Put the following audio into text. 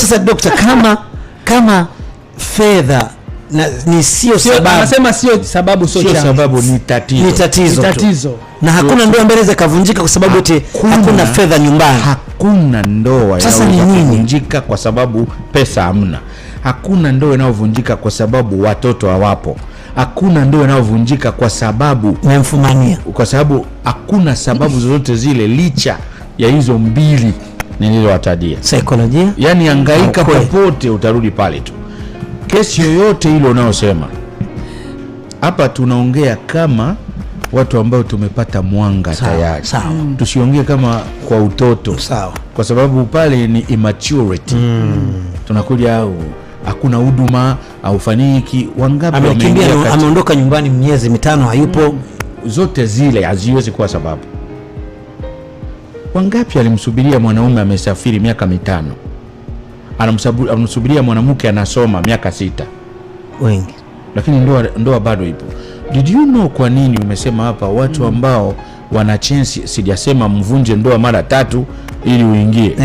Sasa dokta, kama fedha na, ni sio Sio, sababu, anasema sio sababu, sio Sio chanzo. sababu, ni tatizo. Ni tatizo Ni tu. tatizo. Na hakuna ndoa ambayo inaweza ikavunjika kwa sababu eti hakuna fedha nyumbani. Hakuna ndoa Sasa ni inayoweza nini? Kuvunjika kwa sababu pesa hamna. Hakuna ndoa inayovunjika kwa sababu watoto hawapo. Hakuna ndoa inayovunjika kwa sababu Memfumania. Kwa sababu hakuna sababu zozote zile licha ya hizo mbili nilizowatajia. Saikolojia. Yaani hangaika Ukweli. popote, utarudi pale tu. Kesi yoyote ile unayosema hapa, tunaongea kama watu ambao tumepata mwanga tayari. Tusiongee kama kwa utoto, kwa sababu pale ni immaturity. Tunakuja au hakuna huduma, haufaniki. Wangapi Amekimbia, wameingia ameondoka nyumbani miezi 5 hayupo. Zote zile haziwezi kuwa sababu. Wangapi alimsubiria mwanaume amesafiri miaka 5, anamsubiria mwanamke anasoma miaka 6, Wengi. Lakini ndoa bado ipo. Did you know kwa nini umesema hapa watu ambao wana chance? Sijasema mvunje ndoa mara tatu ili uingie.